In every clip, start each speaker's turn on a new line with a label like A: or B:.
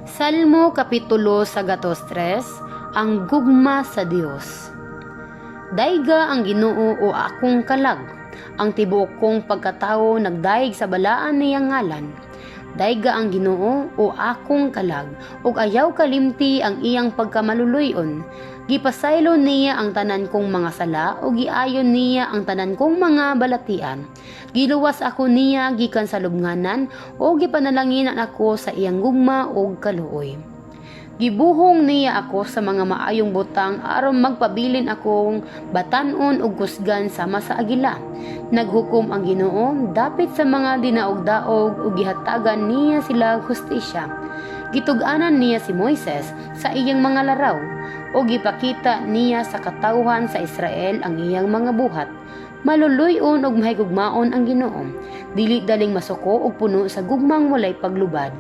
A: Salmo Kapitulo 103. Ang gugma sa Dios. Dayga ang Ginoo, o akong kalag. Ang tibuok kong pagkatawo nagdayeg sa balaan niyang ngalan. Dayga ang Ginoo, o akong kalag, ug ayaw kalimti ang iyang pagkamaluluy-on. Gipasaylo niya ang tanan kong mga sala ug giayon niya ang tanan kong mga balatian. Giluwas ako niya gikan sa lubnganan ug gipanalanginan ako sa iyang gugma ug kaluoy. Gibuhong niya ako sa mga maayong butang aron magpabilin akong batan-on ug kusgan sama sa agila. Naghukom ang Ginoo dapit sa mga dinaog-daog ug gihatagan niya sila hustisya. Gitug-anan niya si Moises sa iyang mga laraw ug gipakita niya sa katawhan sa Israel ang iyang mga buhat. Maluluy-on ug mahigugmaon ang Ginoo. Dili daling masuko ug puno sa gugmang walay paglubad.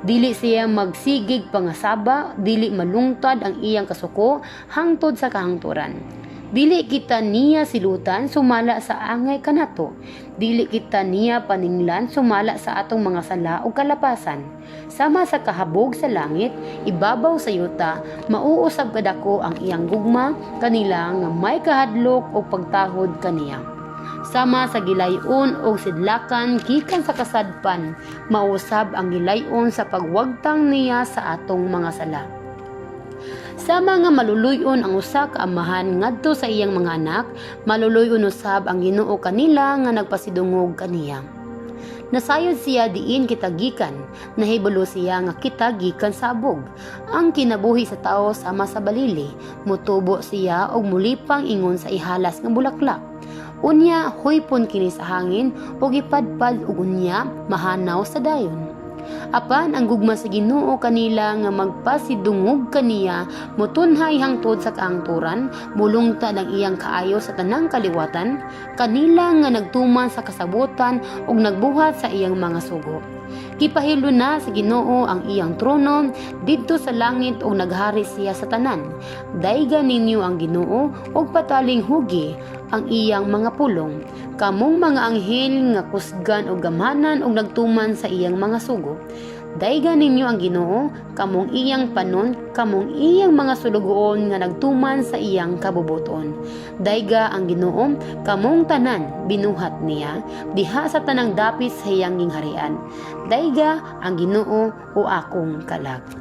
A: Dili siya magsigig pangasaba, dili malungtad ang iyang kasuko hangtod sa kahangturan. Dili kita niya silutan sumala sa angay kanato. Dili kita niya paninglan sumala sa atong mga sala ug kalapasan. Sama sa kahabog sa langit, ibabaw sa yuta, mao usab kadako ang iyang gugma kanila nga may kahadlok ug pagtahod kaniya. Sama sa gilayon og sidlakan gikan sa kasadpan, mao usab ang gilayon sa pagwagtang niya sa atong mga sala. Sama nga maluluy-on ang usa ka amahan ngadto sa iyang mga anak, maluluy-on usab ang Ginoo kanila nga nagpasidungog kaniya. Nasayod siya diin kita gikan, nahibalo siya nga kita gikan sa abog. Ang kinabuhi sa tao sama sa balili, mutubo siya og mulipang ingon sa ihalas nga bulaklak. Unya huypon kini sa hangin ug ipadpad ug unya mahanaw sa dayon. Apan ang gugma sa Ginoo kanila nga magpasidungog kaniya motunhay hangtod sa kaangturan, mulungtad ang iyang kaayo sa tanang kaliwatan kanila nga nagtuman sa kasabutan ug nagbuhat sa iyang mga sugo. Gipahilo na sa Ginoo ang iyang trono didto sa langit ug naghari siya sa tanan. Dayga ninyo ang Ginoo ug patalinghugi ang iyang mga pulong. Kamong mga anghel nga kusgan og gamhanan ug nagtuman sa iyang mga sugo. Dayga ninyo ang Ginoo, kamong iyang panon, kamong iyang mga sulugoon nga nagtuman sa iyang kabubuton. Dayga ang Ginoo, kamong tanan binuhat niya diha sa tanang dapit sa iyang gingharian. Dayga ang Ginoo, o akong kalag.